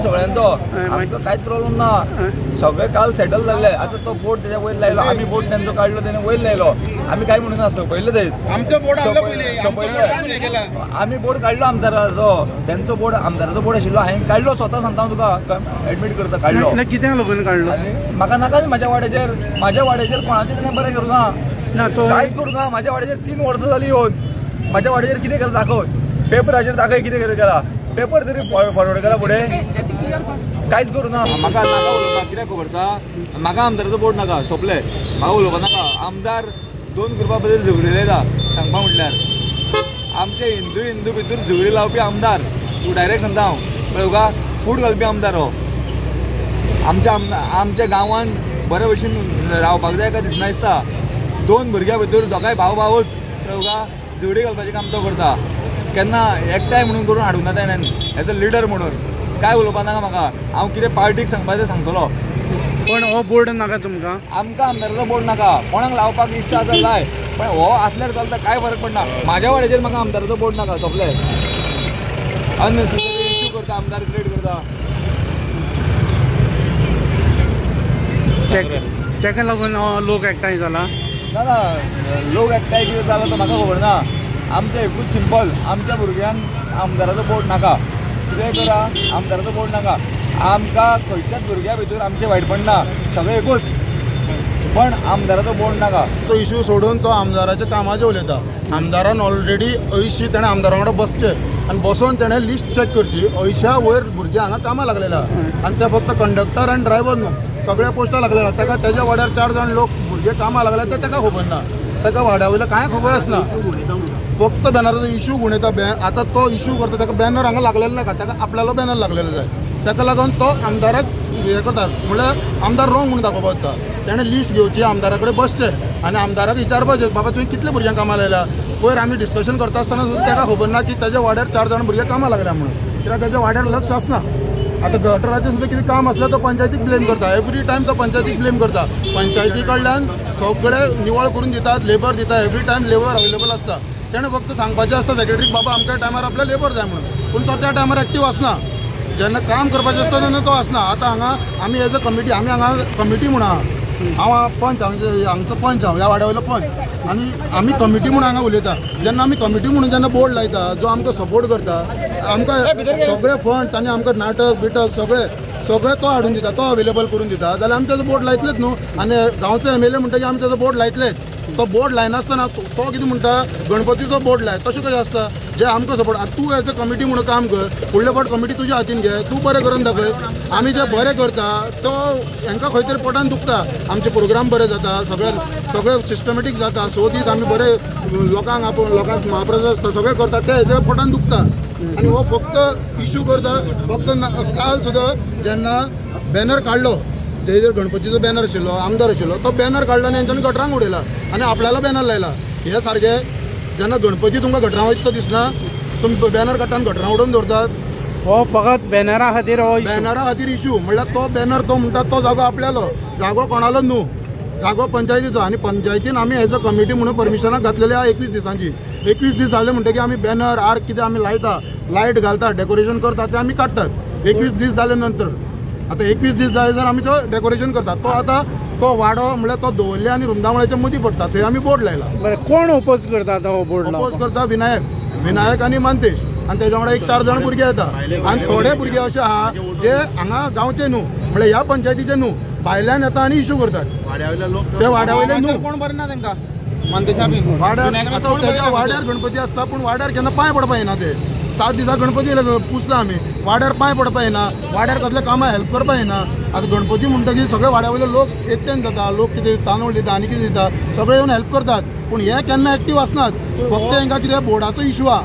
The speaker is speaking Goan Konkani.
सगळ्यांचो, आमकां कांयच प्रॉब्लम ना. सगळे काल सेटल जाल्ले. आतां तो बोर्ड तेज्या वयर लायलो, आमी बोर्ड तेंचो काडलो, तेणे वयर लायलो. आमी काय म्हणून ना, सोंपयले ते सोंपयले. आमी बोर्ड काडलो आमदाराचो, तेंचो बोर्ड आमदाराचो बोर्ड आशिल्लो, हांवें काडलो स्वता. सांगता हांव तुका, एडमीट करता काडलो. कित्याक लागून काडलो? म्हाका नाका न्ही म्हाज्या वाड्याचेर, म्हाज्या वाड्याचेर कोणाचें तेणें बरें करूं ना, कांयच करूं ना. म्हाज्या वाड्याचेर 3 वर्सां जालीं येवन म्हाज्या वाड्याचेर कितें केलां दाखय, पेपराचेर दाखय कितें कितें केलां, पेपर तरी फॉरवर्ड केला फुडें, कांयच करूं ना. म्हाका नाका उलोवपाक, कित्याक खबर आसा, म्हाका आमदाराचो बोर्ड नाका, सोंपलें. म्हाका उलोवपाक नाका. आमदार 2 ग्रुपा भितर झगडी लायता. सांगपा म्हटल्यार आमचे हिंदू हिंदू भितर झगडी लावपी आमदार, तूं डायरेक्ट सांगता हांव, पळय तुका फूट घालपी आमदार हो. आमच्या आमच्या गांवान बरे भशेन रावपाक जाय काय दिसना दिसता. 2 भुरग्यां भितर दोगांय भाव भावूच तुका झगडी घालपाचें काम तो करता. केन्ना एकठांय म्हणून करून हाडूंक ना तेणें एज अ लिडर म्हणून. काय उलोवपा नाका म्हाका, हांव कितें पार्टीक सांगपाचें सांगतलो. पण हो बोर्ड नाका तुमकां? आमकां आमदाराचो बोर्ड नाका. कोणाक लावपाक इच्छा आसा लाय, पण हो आसल्यार चलता, कांय फरक पडना. म्हाज्या वाड्याचेर म्हाका आमदाराचो बोर्ड नाका, सोंपलें. अननेसेसरी इश्यू करता आमदार, क्रिएट करता. तेका लागून लोक एकठांय जाला? ना ना, लोक एकठांय कितें जाला तो म्हाका खबर ना. आमचें एकूच सिंपल, आमच्या भुरग्यांक आमदाराचो बोर्ड नाका. कितेंय करा, आमदाराचो बोर्ड नाका. आमकां खंयच्याच भुरग्यां भितर आमचें वायटपण ना, सगळें एकूच, पण आमदाराचो बोर्ड नाका. तो इश्यू सोडून तो आमदाराच्या कामाचेर उलयता. आमदारान ऑलरेडी 80 तेणें आमदारा वांगडा बसचें आनी बसोन तेणें लिस्ट चॅक करची. 80 वयर भुरगीं हांगा कामां लागलेले आनी ते फक्त कंडक्टर आनी ड्रायव्हर न्हू, सगळ्या पोस्टां लागलेले. ताका तेज्या वाड्यार 4 जाण लोक भुरगे कामां लागले ते ताका खबर ना, ताका वाड्या वयलें कांय खबर आसना. फक्त बॅनराचो इश्यू गुणयता. आतां तो इश्यू करता, ताका बॅनर हांगा लागलेलो नाका, ताका आपल्यालो बॅनर लागलेलो जाय. ताका लागून तो आमदाराक हें करता, म्हणल्यार आमदार रोंग म्हणून दाखोवपाक वता. तेणें लिस्ट घेवची, आमदारा कडेन बसचें आनी आमदाराक विचारपाचें, बाबा तुवें कितले भुरग्यांक कामां लायल्या. पयर आमी डिस्कशन करता आसतना सुद्दां ताका खबर ना की ताज्या वाड्यार 4 जाण भुरगे कामां लागल्या म्हणून, कित्याक ताज्या वाड्यार लक्ष आसना. आतां गटराचें सुद्दां कितें काम आसल्यार तो पंचायतीक ब्लेम करता, एवरी टायम तो पंचायतीक ब्लेम करता. पंचायती कडल्यान सगळें निवळ करून दितात, लेबर दिता, एवरी टायम लेबर अवेलेबल आसता. तेणें फक्त सांगपाचें आसता सेक्रेटरीक, बाबा आमच्या टायमार आपल्या लेबर जाय म्हणून, पूण तो त्या टायमार एक्टीव आसना. जेन्ना काम करपाचें आसता तेन्ना तो आसना. आतां हांगा आमी एज अ कमिटी, आमी हांगा कमिटी म्हूण आहा, हांव पंच, हांगचो पंच हांव, ह्या वाड्या वयलो पंच, आनी आमी कमिटी म्हूण हांगा उलयता. जेन्ना आमी कमिटी म्हणून जेन्ना बोर्ड लायता, जो आमकां सपोर्ट करता, आमकां सगळे फंड्स आनी आमकां नाटक बिटक सगळे सगळे तो हाडून दिता, तो अवेलेबल करून दिता, जाल्यार आमी तेजो बोर्ड लायतलेच न्हू. आनी गांवचो एमएलए म्हणटकीर आमी तेजो बोर्ड लायतलेच. तो बोर्ड लायनासतना तो कितें म्हणटा, गणपतीचो बोर्ड लाय, तशें कशें आसता? जे आमकां सपोर्ट, आतां तूं एज अ कमिटी म्हणून काम कर, फुडले फावट कमिटी तुज्या हातीन घे, तूं बरें करून दाखय. आमी जे बरें करता तो हांकां खंय तरी पोटान दुखता. आमचे प्रोग्राम बरे जाता, सगळे सगळे सिस्टमॅटीक जाता, 6 दीस आमी बरे लोकांक आपोवन लोकांक महाप्रसाद आसता, सगळें करता, ते हेजे पोटान दुखता. आनी हो फक्त इश्यू करता. फक्त काल सुद्दां जेन्ना बॅनर काडलो, तेजेर गणपतीचो बॅनर आशिल्लो, आमदार आशिल्लो, तो बॅनर काडलो आनी हेंच्यांनी गटरांक उडयला आनी आपल्यालो बॅनर लायला. हे सारकें जेन्ना गणपती तुमकां गटरां वयता तो दिसना, तुमी बॅनर काडटा आनी गटरां उडोवन दवरतात. हो फकत बॅनरा खातीर, हो बॅनरा खातीर इश्यू. म्हणल्यार तो बॅनर तो म्हणटा तो जागो आपल्यालो, जागो कोणालो न्हू, जागो पंचायतीचो. आनी पंचायतीन आमी एज अ कमिटी म्हणून परमिशनाक घातलेली आहा 21 दिसांची. 21 दीस जाले म्हणटकीर आमी बॅनर आर कितें आमी लायता, लायट घालता, डेकोरेशन करता, ते आमी काडटात 21 दीस जाले नंतर. आतां 21 दीस जाले जर आमी तो डेकोरेशन करतात, तो आतां तो वाडो म्हणल्यार तो दवरले आनी रुंदामळ्याच्या मदीं पडटा, थंय आमी बोर्ड लायला. बरें, कोण ओपोज करता आतां हो बोर्ड? ओपोज करता विनायक, विनायक आनी मानतेश, आनी तेज्या वांगडा 1-4 जाण भुरगे येता. आनी थोडे भुरगे अशे आहा जे हांगा गांवचे न्हू, म्हणल्यार ह्या पंचायतीचे न्हू, भायल्यान येता आनी इश्यू करतात. ते वाड्या वयले न्हू, कोण बरें ना तेंकां वाड्यार. आतां तेज्या वाड्यार गणपती आसता, पूण वाड्यार केन्ना पांय पडपा येना. ते 7 दिसा गणपती पुजता आमी, वाड्यार पांय पडपा येना, वाड्यार कसल्या कामां हेल्प करपा येना. आतां गणपती म्हणटकीर सगळे वाड्या वयले लोक एकट्यान जाता, लोक कितें तांदूळ दिता आनी कितें दिता, सगळे येवन हेल्प करतात, पूण हे केन्ना एक्टीव आसनात. फक्त हेंकां कितें बोर्डाचो इश्यू आहा.